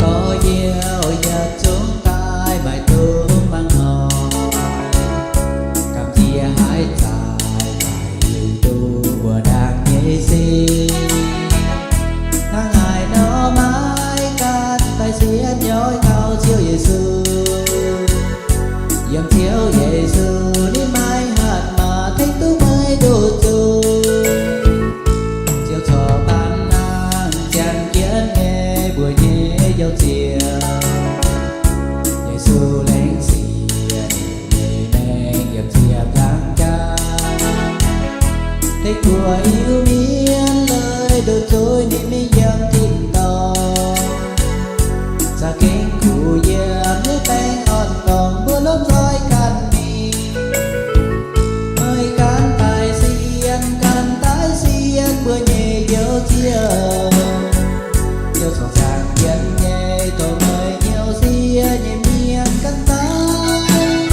Gorx-youz yietc zungv daaih maaih duqv mangc nor, gamh nziex haaix zanc maaih liuz duqv wuov ndaangc nyei sin. Hnangv naaic nor maiv gan daaih sienx nyoih taux Ziouv Yesu. Yiem Ziouv Yesu ninh maaih hatc maaz tengx duqv meih nduqc zuqc. Ziouv corc baan nangh ziangh jienv nyei mbuo nyei Njoux Ziouv. Yesu laengz zingh nyei mengh yiem ziepc nzaangc jaax, tengx mbuo Iu-Mienh leiz nduqc zuiz ninh mingh yiem tin-dorngh. Za'gengh kuh yiem nyei baengh orn-dorngx mbuo lomh nzoih ganh mingh. Meih ganh daaih sienx, ganh daaih sienx mbuo nyei Njoux Ziouv. Ziouv corc ziangh jienv nyei tov meih nyouv siev nyei mienh ganh daaih.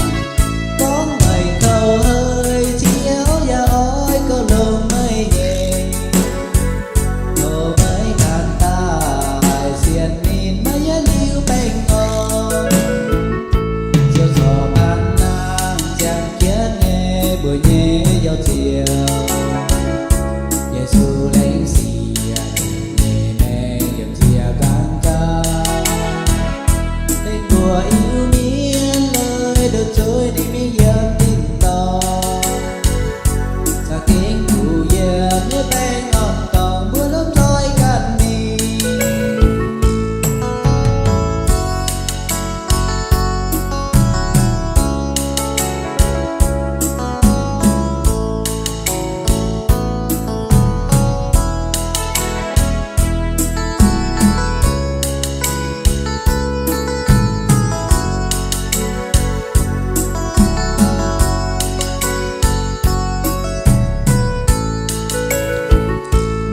Gorngv meih kouv haic, Ziouv yaac oix goux longx meih nyei. Tov meih ganh daaih sienx ninh maiv yietc liuz baengh orn. Ziouv corc baan nangh ziangh jienv nyei mbuo nyei Njoux Ziouv. Yesu laengz zingh nyei mengh yiem ziepc nzaangc jaax, tengx mbuo Iu-Mienh leiz nduqc zuiz ninh mingh yiem tin-dorngh. Za'gengh kuh yiem nyei baengh orn-dorngx mbuo lomh nzoih ganh mingh.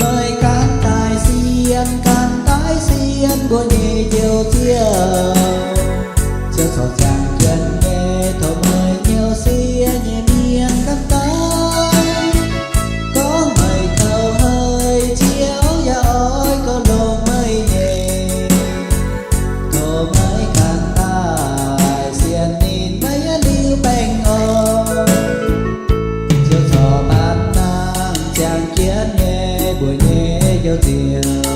Meih ganh daaih sienx, ganh daaih sienx mbuo nyei Njoux Ziouv. Ziouv corc ziangh jienv nyei tov meih nyouv siev nyei mienh ganh daaih. Gorngv meih kouv haic, Ziouv yaac oix goux longx meih nyei. Tov meih ganh daaih sienx ninh maiv yietc liuz baengh orn. Ziouv corc baan nangh ziangh jienv nyei mbuo nyei Njoux Ziouv.